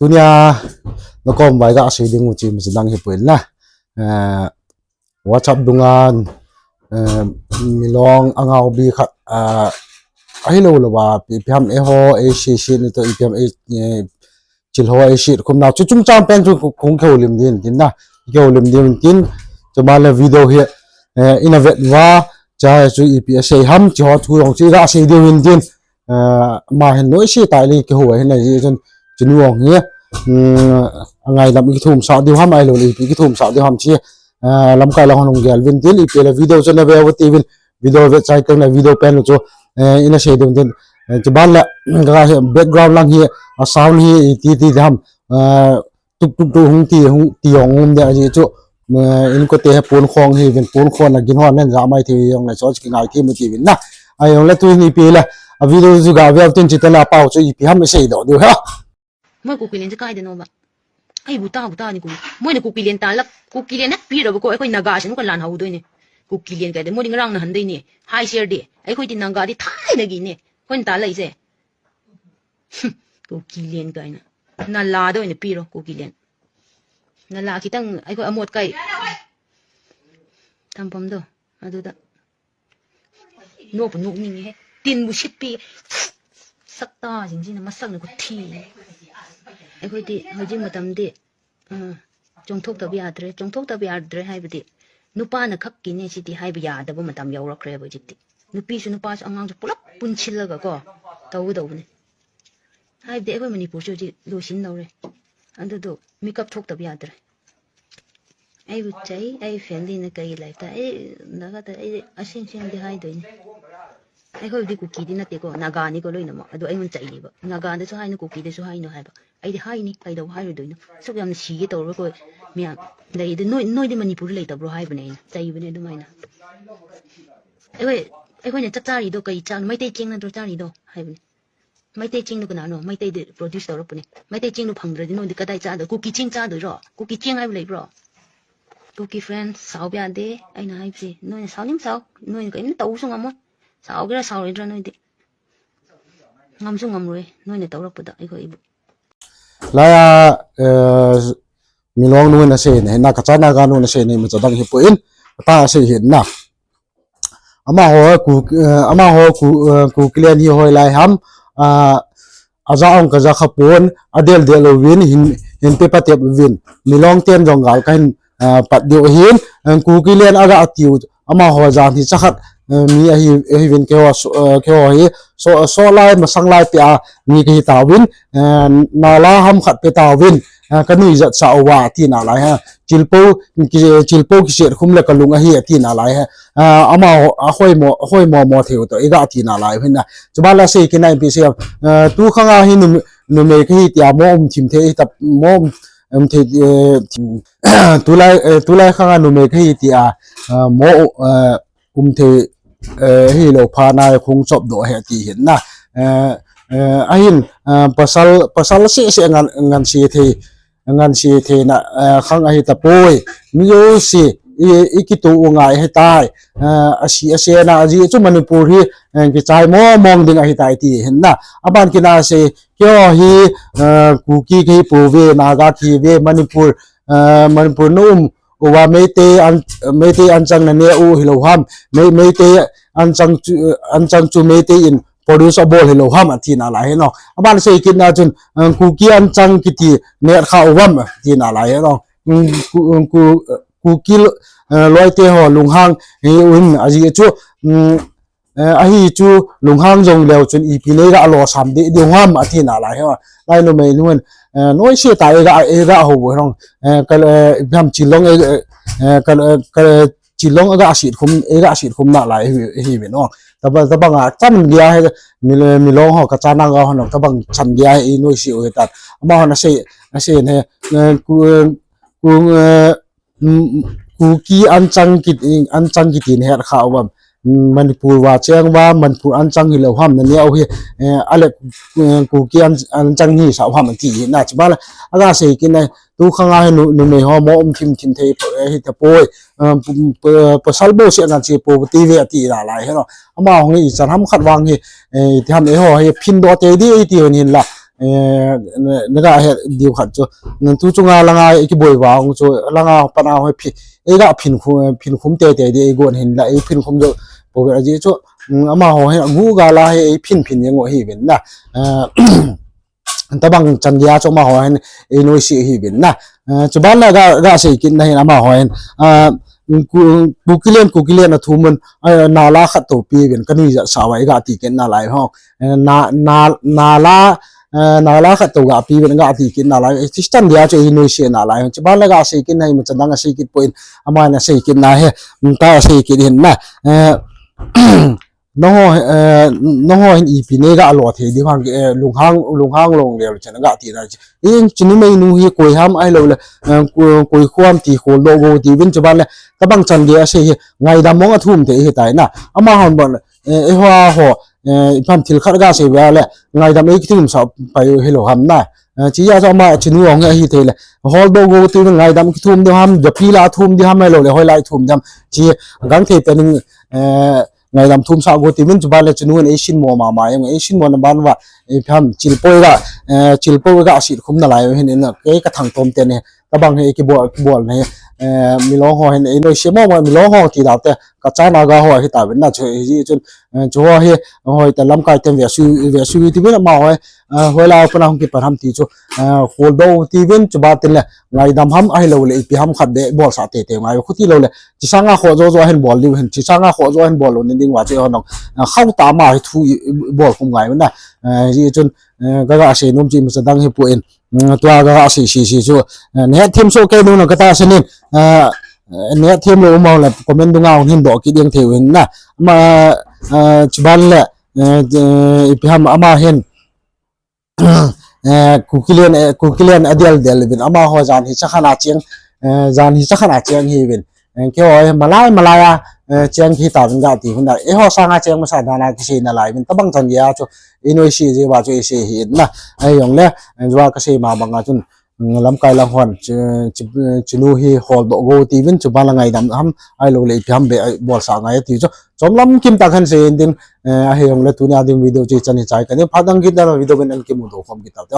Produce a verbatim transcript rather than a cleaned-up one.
Tunia nakom vai gasei ding u chu imacha dang hipoi na. Eh, WhatsApp dunga, eh, milong angao bi khat, eh, ahilou louva, ipi ham eiho, ei sisi ni toh, ipi ham ei, eh, chil ho ei sit khum nau chu chungchang pen chu kong kihoulim ding tin na. Kihoulim ding tin, chuban le video hi, eh, ina vet uva, cha chu ipi asei ham, chi ho thu jong chu iga sei diu hin tin, eh, ama hin noise tah le kihou ahin ahi chun, chunu jong hi, um, angaidam ikithum sah diu ham, ahilou le ipi kithum sah diu ham chi, eh, lamkai lang hon hung gel uvin tin, ipi le video chu na ve uva ti uvin, video ve chai teng le video pen chu, eh, ina sei diu tin, eh, chuban le, ka hi background lang hi, a sound hi, iti ti ham, eh, tuk tuk tuk hung ti, hung ti jong um ding ahi chu, eh, inkote hi pon khong hi uvin, pon khong na gin hon nen ja mai thei jong le chu kingai thei mu ti uvin na. Ahi jong le tu hin ipi le, a video chu ga ve tin chi ta na pau chu ipi ham isei doh diu ha. Moi Kuki len chu kai de no ba. Ai bu ta, bu ta ni ku. Moi na Kuki len ta la, Kuki len na pi ro ko, ai koi Naga sin ko lan hau doi ni. Kuki len kai de, moi ding rang na han doi ni. Hai share de. Ai koi ti Naga di thai na gi ni. Koi ta lai se. Kuki len kai na. Na la doi ni pi ro, Kuki len. Na la kitang, ai koi amot kai. Tam pam do. Adu da. Noppu nopning he. Tin bu sit pi. Sakta jing jing na masak na ku thi. Ai koi ti, hoi jing matam de. Ah, chongthok ta bi atre, chongthok ta bi atre haiba ti. Nupa na khak ki ne si ti haiba ya da bu matam yau rak re ba jiti. Nupi su nupa su angang su pulak pun chil la ga ko. Tau dau ne. Haiba ti ai koi Manipur su ji lo sin dau re. Adu do, makeup thok ta bi atre. Ai bu chai, ai family na kai lai ta, ai Naga ta, ai asin sin di hai doi ni. Ai koi di Kuki di na te ko, Naga ni ko loi na ma, adu ai mun chai li ba. Naga de su hai no, Kuki de su hai no hai ba. Ai di hai ni, kai dau hai ro doi no. Sok yam si ye tau ro ko, mi a, lai de noi, noi de Manipur lai ta bro hai ba ne, chai ba ne du mai na. Ai koi, ai koi ne chak cha ri do kai cha, Meitei cheng na do cha ri do, hai ba ne. Meitei ching nu kana no, Meitei de produce tau ro puni. Meitei ching nu phang dre di no di kadai cha do, Kuki ching cha do ro, Kuki ching ai lei bro. Kuki friend, sao bia de, ai na hai si, no sao ning sao, no ka in tau sung amo. Sao gira sao ri dra no di. Ngam sung ngam roi, no ne tau ro pu da, ai ko ibu. Laiya, eh, milong nu na sei ne, na ka cha na ga nu na sei ne, ma cha dang hipoi, ta sei hin na. Amaho Ku, eh, amaho Ku, eh, Kuki len hi hoi lai ham, ah, aja ong kaja kha pon, adel del uvin, hin, hin pe patep uvin. Milong ten jong gal kahin, ah, pat diu ahin, eh, Kuki len aga atiu, amaho jan hi chakhat, eh, mi ahi, ahi uvin keiho, so, eh, keiho hi, so, so lai, masang lai pia, mi kahi tauvin, eh, nala ham khat pe tauvin, eh, kanui jat sa uva, tina lai ha. Chilpo, ki, chilpo kiset khum le kalung ahi, tina lai ha. Ah, amaho, ahoi mo, ahoi mo mo thei u to, iga tina lai hin na. Chuba la sei kit na ipi sei, ah, tu khanga hi num, numei kahi tia mo um thim thei, ta mo um, um thei, eh, thim, tulai, eh, tulai khanga numei kahi tia, ah, mo, eh, um thei, eh, hilou pha na khung chop do he ti hin na. Eh, eh, ahin, eh, pasal, pasal se se ngan, ngan se thei, ngan se thei na, eh, khang ahi tapoi. Mi jouse, i, i kitu u ngai he tai. Eh, asi, asi na aji chu Manipur hi, eh, kichai mo mong ding ahi tai ti hin na. Aban kina se, keiho hi, eh, Kuki kahi pouve, Naga kahi ve, Manipur, eh, Manipur na um, uva Meitei an, Meitei anchang na ne u hilou ham. Mei, Meitei anchang chu, anchang chu Meitei in produce abol hilou ham atina lai hi no. Aban sei kit na chun, eh, Kuki anchang kiti net kha uvam atina lai hi no. Mm, Ku, Ku, Kuki, eh, loite ho lunghang hi un aji chu, mm, eh, ahi chu lunghang jong leu chun ipi nei ga lo sam di, di ham atina lai hi. Lai numei nu hin, eh, noise ta iga, iga ho bo rong, eh, kal, eh, ipi ham chilong, eh, eh, kal, eh, kal, chilong aga sit khum, iga sit khum na lai hi, hi ve no. Taba, taba nga chan gei a he, mi, milong ho ka cha na ga ho no, taba chan gei a he noise u he ta. Amaho na sei, na sei ne, eh, Ku, eh, Ku, eh, mm, Kuki anchang kit, anchang kiti in het kha uvam. Mm, Manipur va cheng uva, Manipur anchang hilou ham na ne u hi, eh, ale, eh, Kuki an, anchang hi sa uvam ti hi na chuba la, aga sei kit na, tu khanga hi nu, numei ho mo um thim thim thei, eh, hi tapoi, eh, p-, p-, pasal bo se ngan se po ti ve ati la lai hi no. Amaho hi chan ham khat vang hi, eh, ti ham eiho hi phin do te di ti hin la. Eh, na, naga he diu khat chu. Nan tu chunga langa ikiboi vang chu langa pana ho phi. Eiga phin khu, phin khum tete di eigon hin la, ei phin khum jo po ga ji chu. Mm, amaho he gu ga la he ei phin phin yang o hi vin na. Eh, tabang chan dia chu amaho hen ei noise hi vin na. Eh, chuban la ga, ga sei kit na hin amaho hen. Ah, Ku-, Kukilen, Kukilen a thumun, eh, nala khat to pi vin, ka nui ja sa wa, i ga ti kit na lai ho. Eh, na, na, nala, eh, nala khat to ga pi vin, ga ti kit na lai. Eh, Christian dia chu ei noise na lai ho. Chuban la ga sei kit na hi, ma chan dang a sei kit poi, ama na sei kit na he, mm, ta sei kit hin na. Eh, Nangho, eh, nangho hin ipi nei ga lo thei di hang, eh, lunghang, lunghang long le chen ga ti na chi. In chini mei nu hi koi ham ai lo le, eh, ko-, koi khuam ti khol do go ti vin chuban le, tabang chan dia sei hi, ngaidam mong a thum te hi tai na. Ama hon bon, eh, eh, ho, ho, eh, ipham thil khat ga sei ba le, ngaidam ei thum sa pai hi lo ham na. Eh, chi ya sa ma chinu ong hi thei le. Hol do go ti vin ngaidam ki thum di ham, ja pi la thum di ham ai lo le, hoi lai thum di ham. Chi gang thei pe ning, eh, ngaidam thum sa go ti vin chuban le chinu in ei sin mo mama, ei sin mo na ban va, ei pham chilpoi ga, eh, chilpoi ga sit khum na lai hin in, kei ka thang tom te ne, tabang he kibol, kibol ne, eh, milong ho hin ei noise mo mo milong ho ti dau te, ka chana ga ho hi ta vin na chu, hi chun, eh, chu ho hi, hoi ta lamkai tem ve su, ve su ti vin ma ho, eh, hoi la pana hung ki pan ham ti chu, eh, khol do ti vin chuban tin le, ngaidam ham ahi lo le, ipi ham khat de bol sa te te ngai, khuti lo le, Chi sanga kho jo jo hin bol diu hin, chi sanga kho jo hin bol lo ni ding va chu hon nong. Ah, khau ta ma hi thu i, i bol khum ngai na. Ah, ji chun, eh, ka ga sei nom chi ma cha dang hi pu in. Mm, tua ka ga sei sei sei chu. Eh, ne them so ke nu na ka ta se nin. Ah, ne them lo ma le comment du nga hin do ki ding theu hin na. Ma, ah, chuban le, eh, eh, ipi ham ama hin. Eh, Kukilen, eh, Kukilen a del del vin ama ho jan hi chakhan a chiang, eh, jan hi chakhan a chiang hi vin. Eh, ke ho, eh, malai, malai a, eh, chiang hi ta vin ga ti hun da. Eh, ho sanga chiang masa dana ki sei na lai vin. Tabang chan ya chu, i noise ji va chu i sei hi na. Ai yong le, eh, jua ka sei ma banga chun, mm, lamkai lang hon, chi, chi, chinu hi hol do go ti vin, chuban la ngaidam ham, ai lo le ipi ham be, ai bol sa ngai ti chu. Chom lam kim ta khan sei in din, eh, ahi hong le tunia ding video chu i chan hi chai ka ni. Phat dang kit da video ben an kimu do khom kit ta te.